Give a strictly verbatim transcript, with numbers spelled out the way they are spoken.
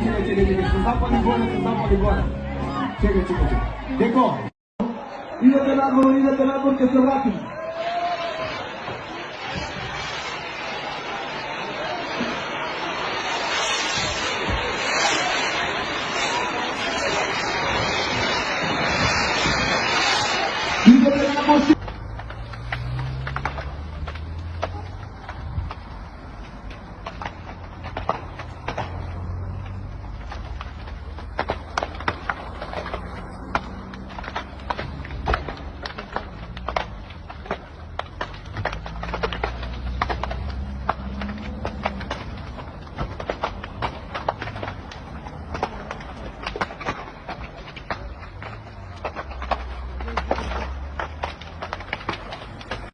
Çekil, çekil, çekil. Xizapa li gor e, xizapa li gor e. Çekil, çekil, çekil. Deko. Îro te nabor, îro te nabor, keso rakin.